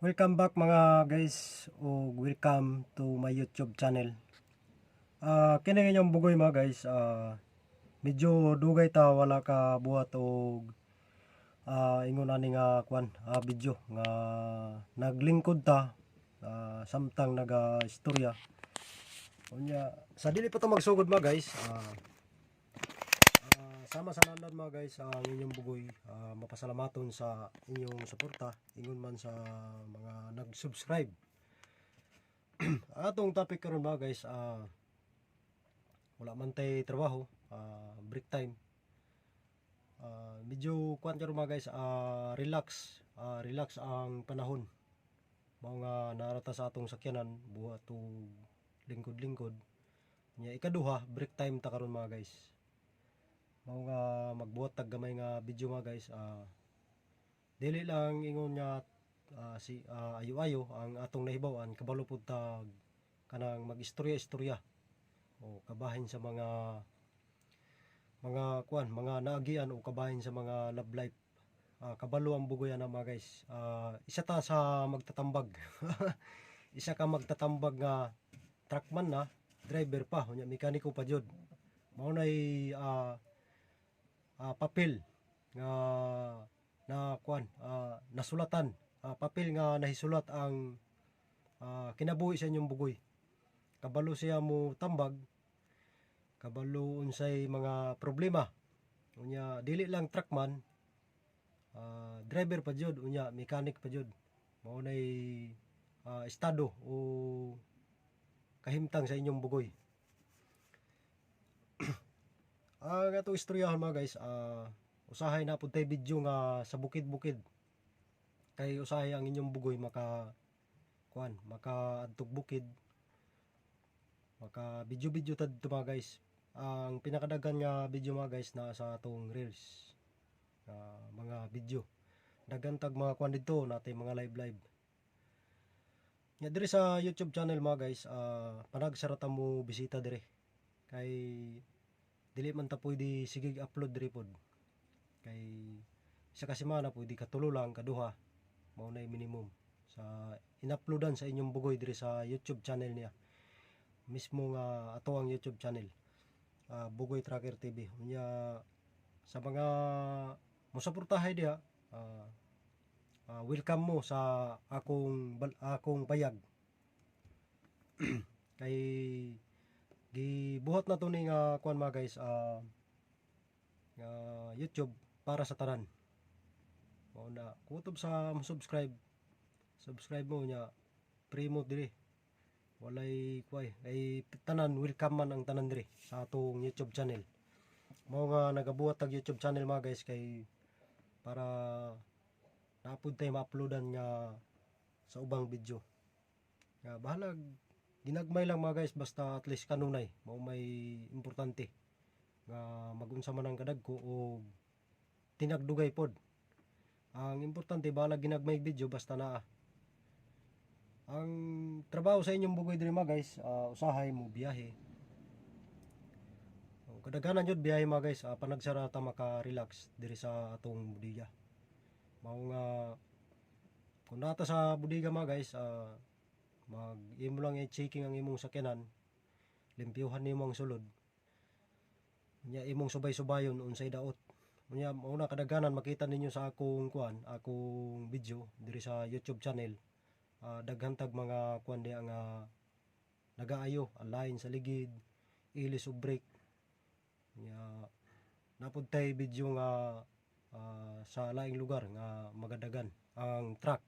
Welcome back, mga guys, o welcome to my YouTube channel. Kini inyong bugoy, mga guys, medyo dugay ta wala ka buhat og ingon ani nga kwan, video nga naglingkod ta samtang naga istorya. Unya sa dili pa ta magsugod, mga guys, sama sa nanan, mga guys, ang inyong bugoy mapasalamaton sa inyong suporta, ingon man sa mga nag-subscribe. Atong topic karon, mga guys, wala man tay trabaho, break time. Medyo kuan karon, mga guys, relax, relax ang panahon. Mao nga narata sa atong sakyanan buhat og lingkod-lingkod. Nya ikaduha, break time ta karon, mga guys. Mao nga magbuhat tag gamay nga video, mga guys, dili lang ingon nga si ayo-ayo ang atong nahibaw-an, kabalo pud tag kanang mag-istorya-istorya o kabahin sa mga kuan, mga naagian o kabahin sa mga love life. Kabalo ang bugoy ana, mga guys. Isa ta sa magtatambag, isa ka magtatambag nga truckman na driver pa, unya mekaniko pa jud. Mao nay papel nga na kuan, nasulatan, papel nga nahisulat ang kinabuhi sa inyong bugoy. Kabalo siya mo tambag, kabalo unsay mga problema. Unya dili lang truckman, driver pa jud, unya mechanic pa jud. Mao nay estado o kahimtang sa inyong bugoy. Ang atong istoryahan, mga guys, usahay na pud tay video nga sa bukid-bukid. Kay usahay ang inyong bugoy maka kuan, maka adtog bukid. Maka video-video tad to, mga guys. Ang pinakadaghan nga video, mga guys, naa sa atong reels. Mga video. Daghan tag mga kuan didto, natay mga live live. Nya diri sa YouTube channel, mga guys, panagsara ta mo bisita diri. Kay dili man ta pwede sige upload diri pod. Kay isa ka semana pwede katulo lang, kaduha. Mao nay minimum sa in-uploadan sa inyong bugoy diri sa YouTube channel niya. Mismo nga ato ang YouTube channel. Bugoy Tracker TV. Unya sa mga mosuportahay diha, welcome mo sa akong bayag. Kay gibuhat na to ni nga kuan, mga guys, nga YouTube para sa tanan. Mao na kutob sa mo subscribe, subscribe mo nya free mo diri. Walay kuay kay tanan, welcome man ang tanan diri sa atong YouTube channel. Mao nga nagabuhat tag YouTube channel, mga guys, kay para napud tay ma-uploadan nga sa ubang video. Nga bahalag ginagmay lang, mga guys, basta at least kanunay mao may importante nga magunsa man ang kadagko o tinagdugay pod. Ang importante, bahalag ginagmay video basta naa. Ang trabaho sa inyong bugoy diri, mga guys, usahay mo biyahe. O, kadaghanan jud biyahe, mga guys, panagsara ta maka-relax diri sa atong budiga. Mao nga kung nata sa budiga, mga guys, mag imo lang i-checking ang imong sakyanan, limpyuhan nimo ang sulod. Unya imong subay-subayon unsay daot. Unya mao na kadaghanan makita ninyo sa akong kuan, akong video diri sa YouTube channel. Daghan tag mga kuan diha nga nagaayo, align sa ligid, ilis ug brake. Nya napud tay video nga sa laing lugar nga magadagan ang truck.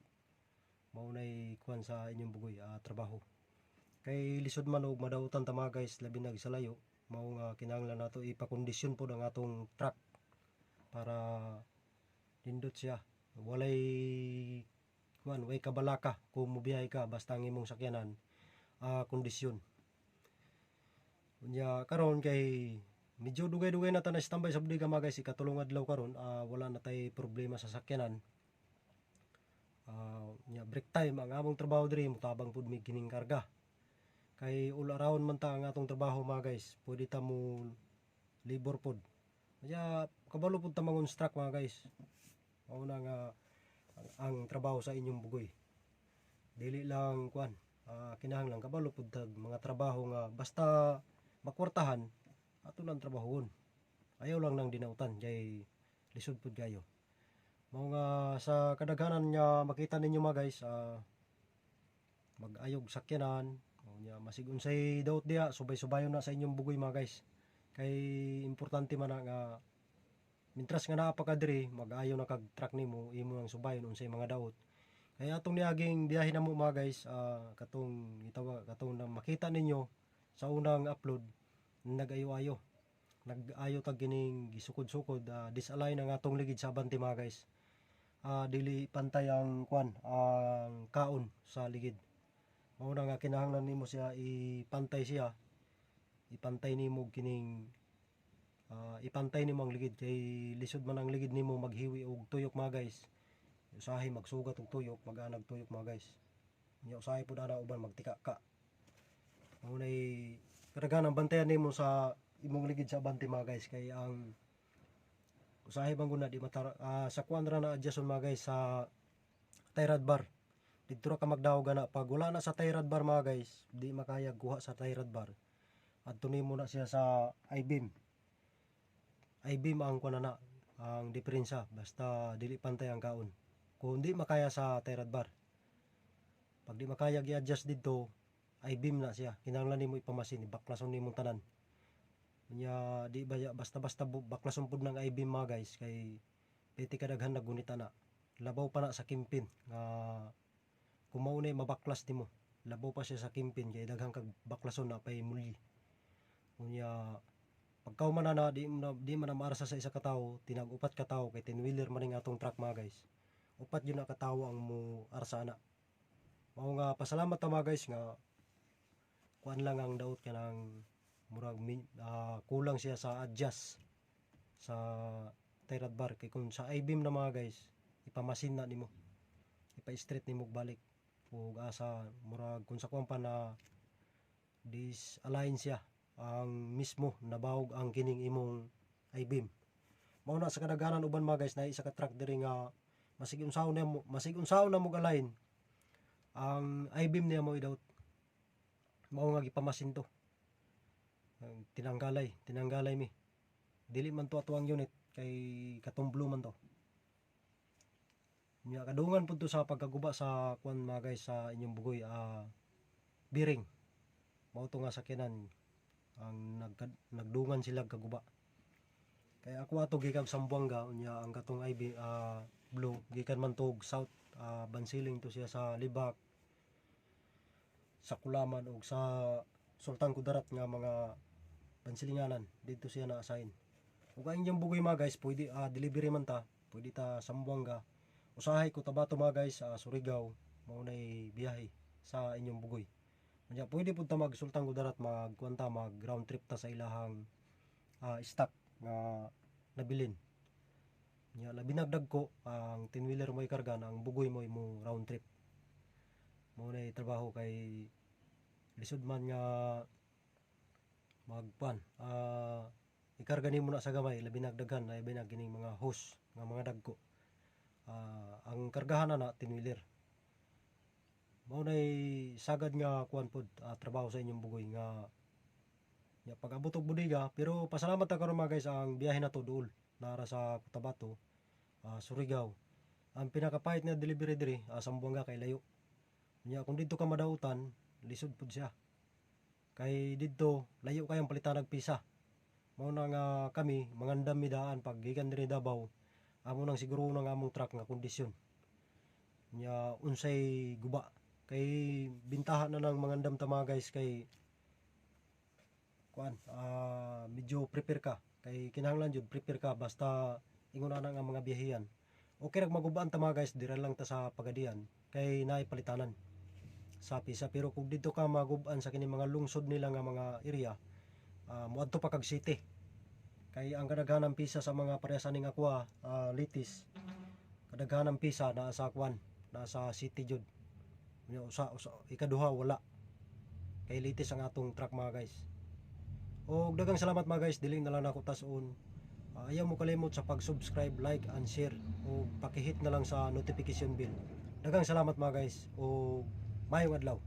Mao nay kuan sa inyong bugoy, trabaho. Kay lisod man og madautan ta, mga guys, labi nag sa layo. Mao nga kinahanglan nato ipakondisyon pod ang atong truck para nindot siya. Walay kuan, way kabalaka kung mobiyahe ka basta ang imong sakyanan kondisyon. Unya karon kay medyo dugay-dugay na ta na standby sa bodega, mga guys, ikatulong adlaw karon, wala na tay problema sa sakyanan. Nya break time ang among trabaho diri, mutabang pud mi kining karga. Kay all around man ta ang atong trabaho, mga guys, pwede ta mo labor pod. Kaya kabalo pud ta mangonstruct, mga guys. Mao na nga ang trabaho sa inyong bugoy. Dili lang kuan, kinahanglan kabalo pud tag mga trabaho nga basta makwartahan ato nang trabahoon. Ayaw lang nang dinautan kay lisod pud kayo. Mao nga sa kadaghanan nga makita ninyo mga guys, mag-ayog sakyanan, nya masig unsay daot diha, subay-subayon na sa inyong bugoy mga guys. Kay importante man na nga mintras nga naa pa ka diri, mag-ayo na kag truck nimo, imo ang subayon unsay mga daot. Kaya atong niaging biyahe namo mga guys, katong gitawa katong na makita ninyo sa unang upload, nag-ayo-ayo. Nag-ayo tag kining gisukod-sukod, disalign ang atong ligid sa abante mga guys. Dili pantay ang kuan, ang kaon sa ligid. Mao na nga kinahanglan nimo siya ipantay siya. Ipantay nimo kining ipantay nimo ang ligid kay lisod man ang ligid nimo maghiwi og tuyok mga guys. Usahay magsugat og tuyok, mag-anag tuyok mga guys. Nya usahay pud ana uban magtika ka. Mao nay kadaghanan bantayan nimo sa imong ligid sa abante mga guys kay ang usahay bang guna di matar sa kuan ra na adjuston mga guys sa tie rod bar. Didto ra ka magdawag ana pag wala na sa tie rod bar mga guys, di makaya guha sa tie rod bar. Adto nimo na siya sa I-beam. I-beam ang kuan na ang diferensya basta dili pantay ang kaon. Kung di makaya sa tie rod bar. Pag di makaya gi-adjust didto, I-beam na siya. Kinahanglan nimo ipamasin, ibaklason nimo tanan. Nya di ba basta-basta baklason pud ng I-beam mga guys kay pwede kadaghan naggunita na. Labaw pa na sa kimpin nga kung mao na mabaklas nimo. Labaw pa siya sa kimpin kay daghan kag baklason na pay muli. Unya pagkauman na na di man na maarsa sa isa ka tawo, tinag upat ka tawo kay 10 wheeler man ning atong truck mga guys. Upat yun na katawo ang mo arsa ana. Mao nga pasalamat ta mga guys nga kuan lang ang daot kanang murag kulang siya sa adjust sa tie rod bar kay kung sa I-beam na mga guys, ipamasin na nimo, ipa-straight nimo balik ug asa murag kung sa kuan pa na disalign siya ang mismo nabawog ang kining imong I-beam. Mao na sa kadaghanan uban mga guys na isa ka truck diri nga masig unsaon na mo align ang I-beam niya mo idaot. Mao nga gipamasin to. Ang tinanggalay, tinanggalay mi. Dili man to ato ang unit kay katong blue man to. Nya kadungan pud to sa pagkaguba sa kuan mga guys sa inyong bugoy, bearing. Mao to nga sakyanan ang nagdungan sila kaguba. Kaya ako ato gikan Zamboanga, unya ang katong IB blue gikan man to og south, Bansiling to siya sa Libak, sa Kulaman ug sa Sultan Kudarat nga mga bansilinganan didto siya na-assign. Ug ang inyong bugoy mga guys, pwede delivery man ta, pwede ta Zamboanga. Usahay Cotabato mga guys, Surigao, mao nay biyahe sa inyong bugoy. Unya pwede pud ta mag Sultan Kudarat, magkuan ta, mag round trip ta sa ilahang stock nga nabilin. Nya labi nagdagko ang 10 wheeler mo ikarga na ang bugoy mo imo round trip. Mao nay trabaho kay lisod man nga magkuan, ikarga nimo na sa gamay, labi nagdaghan, labi na kining mga hose nga mga dagko. Ang kargahan na na 10 wheeler. Mao nay sagad nga kuan pod, trabaho sa inyong bugoy nga nya pag abot og bodega. Pero pasalamat ta karon mga guys, ang biyahe na to duol nara sa Cotabato, Surigao. Ang pinakapahit nga delivery diri, Zamboanga kay layo. Nya kung didto ka madautan, lisod pud siya. Kay didto layo kayong palitan og pisa. Mao na nga kami mangandam mi daan pag gikan diri Davao. Amo nang siguro ng among truck nga kondisyon. Nya unsay guba kay bintahan na nang mangandam ta mga guys kay kuan, medyo prepare ka kay kinahanglan jud prepare ka basta ingon ana nga mga biyahean. Okay ra magubaan ta mga guys, dira lang ta sa Pagadian kay naay palitanan sa pisa, pero kung didto ka magubaan sa kini mga lungsod nila nga mga area, moadto pa kag city kay ang kadaghanan pisa sa mga parehas ning aqua, litis, kadaghanan pisa naa sa kuan, naa sa city jud. Unya usa, usa ikaduha wala kay litis ang atong truck mga guys. Og daghang salamat mga guys, dili na lang nako tas-on. Ayaw mo kalimot sa pag-subscribe, like and share o paki-hit na lang sa notification bell. Daghang salamat mga guys. O Maayong adlaw.